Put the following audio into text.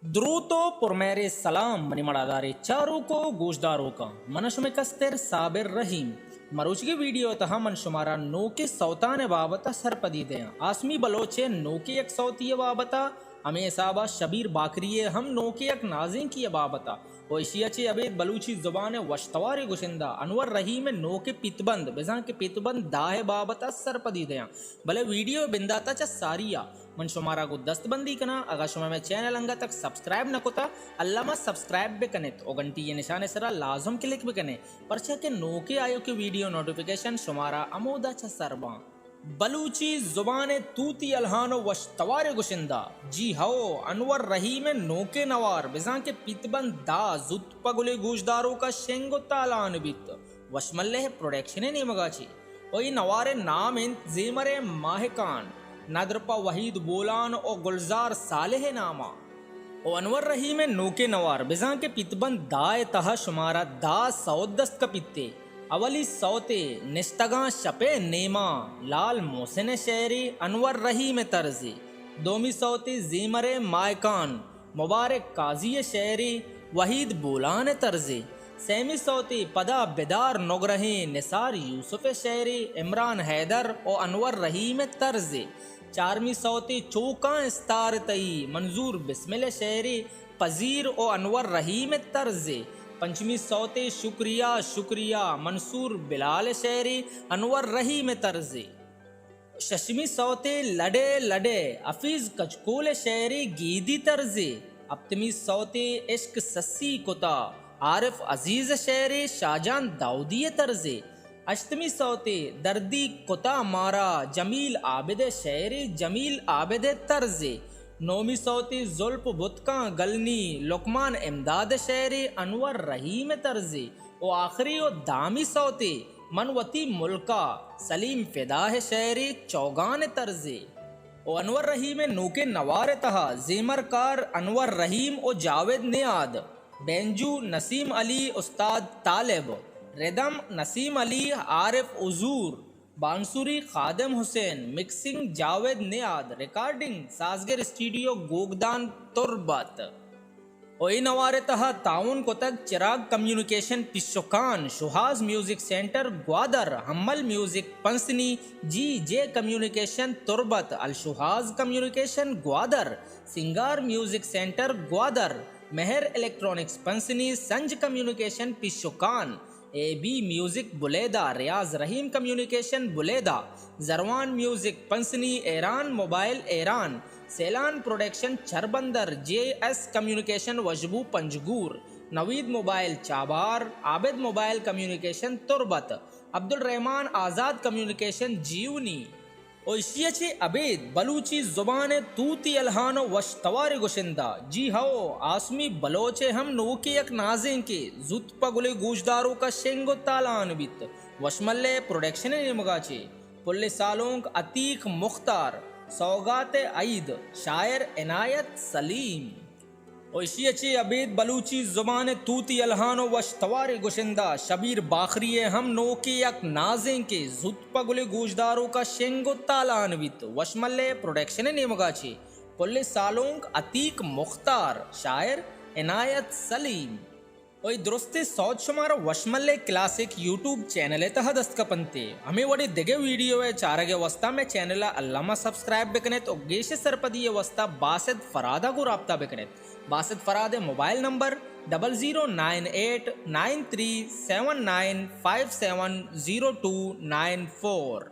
دروت و پرمہرے سلام منی مڑادارے چاروک و گوشداروکاں۔ من شمئے کستر صابر رحیم۔ مروچگے ویڈیو تہا من شمارا نوکیں سوتان بابتا سرپدی دیاں۔ آسمی بلوچ نوکیں یک سوتی بابتا، ہمے حسابا شبیر باکری ہم نوکیں یک نازینکی بابتا۔ و ایشی ء چہ ابید بلوچی زبان ء وشتواریں گشندہ انور رحیم ء نوکیں پیتبند، بزاں کہ پیتبند داہ ء بابت ء سرپدی دیاں۔ بلے ویڈیو ء بندات ء چہ ساری ء من شمارا گوں دست بندی کناں، اگاں شما مئے چینل انگت تک سبسکرائب نہ کتا، الما سبسکرائب بکنیت و گھنٹی ء نشان ء سرا لازم کلک بکنیت، پرچا کہ نوکیں آیوکیں ویڈیو نوٹیفیکیشن شمارا ہمودا چہ سر باں۔ بلوچی زبان ء توتی الہان و وش توارے گشندہ، جی ہئو، انور رحیم ء نوکیں نوار، بزاں کہ پیتبند دا زوت پہ گلیں گوشداروکاں شنگ و تالان بیت۔ وشملہ پروڈکشن ء نیمگا چہ۔ و اے نوار ء نام انت زیمر ء ماہکان، ندر پہ وحید بولان و گلزار صالح ء ناما۔ و انور رحیم ء نوکیں نوار بزاں کہ پیتبند دا ء تہا شمارا دا سوت دست کپیت۔ اولی سوتے نشتگاں شپ ء نیما، لال محسن ء شعرے، انور رحیم ء طرزے۔ دومی سوتے زیمر ء ماہکان، مبارک قاضی ء شعرے، وحید بولان ء طرزے۔ سیمی سوتے پدا بدار نگرہیں، نثار یوسف ء شعرے، عمران حیدر و انور رحیم ء طرزے۔ چارمی سوتے چوکاں استار تئی، منظور بسمل ء شعرے، پذیر و انور رحیم ء طرزے۔ پنچمی سوتے شکریہ شکریہ، منصور بلال ء شعرے، انور رحیم ء طرزے۔ ششمی سوتے لڈے لڈے، حفیظ کچکول ء شعرے، گیدی طرزے۔ ہپتمی سوتے عشق سسی کتا، عارف عزیز ء شعرے، شاہجان داؤدی ء طرزے۔ ہشتمی سوتے دردی کتا مارا، جمیل عابد ء شعرے، جمیل عابد ء طرزے۔ نومی سوتے زلپ بتکاں گلنی، لقمان امداد ء شعرے، انور رحیم ء طرزے۔ و آخری و دہمی سوتے من وتی ملکا، سلیم فدا ء شعرے، چوگان ء طرزے۔ و انور رحیم ء نوکیں نوار ء تہا زیمرکار انور رحیم و جاوید نیاد، بینجو نسیم علی استاد طالب، ردم نسیم علی عارف حضور، بانسری خادم حسین، مکسنگ جاوید نیاد، ریکارڈنگ سازگر اسٹوڈیو گوگدان تربت۔ و اے نوار ء تہا تعاون کتگ چراگ کمیونیکیشن پشکان، شوہاز میوزک سینٹر گوادر، حمل میوزک پنسنی، جی جے کمیونیکیشن تربت، الشوہاز کمیونیکیشن گوادر، سنگار میوزک سینٹر گوادر، مہر الیکٹرانکس پنسنی، سنج کمیونیکیشن پشکان، اے بی میوزک بلیدہ، ریاض رحیم کمیونیکیشن بلیدہ، زروان میوزک پنسنی، ایران موبائل ایران، سیلان پروڈکشن چربندر، جے ایس کمیونیکیشن وشبو پنجگور، نوید موبائل چابہار، عابد موبائل کمیونیکیشن تربت، عبدالرحمن آزاد کمیونیکیشن جیونی۔ و ایشی ء چہ ابید بلوچی زبان ء توتی الہان و وش توارے گشندہ، جی ہئو، آسمی بلوچ ء ہم نوکیں یک نازینکے زوت پہ گلیں گوشداروکاں شنگ و تالان بیت۔ وشملہ پروڈکشن ء نیمگا چہ پل سالونک عتیق مختار، سوگات عید، شاعر عنایت سلیم۔ و ایشی ء چہ ابید بلوچی زبان ء توتی الہان و وش توارے گشندہ شبیر باخری ء ہم نوکیں یک نازینکے زوت پہ گلیں گوشداروکاں شنگ و تالان بیت۔ وشملہ پروڈکشن ء نیمگا چہ پل سالونک عتیق مختار، شاعر عنایت سلیم۔ و اے درستیں سوت شمارا وشملہ کلاسک یوٹیوب چینل ء تہا دست کپنتے۔ ہمے وڑیں دگہ ویڈیو ء چارگ ء واسطہ مئے چینل ء الما سبسکرائب بکنیت و گیش سرپدی ء واسطہ باسط فراد ء گوں رابطہ بکنیت۔ باسط فراد ء mobile number double zero nine eight nine three seven nine five seven zero two nine four.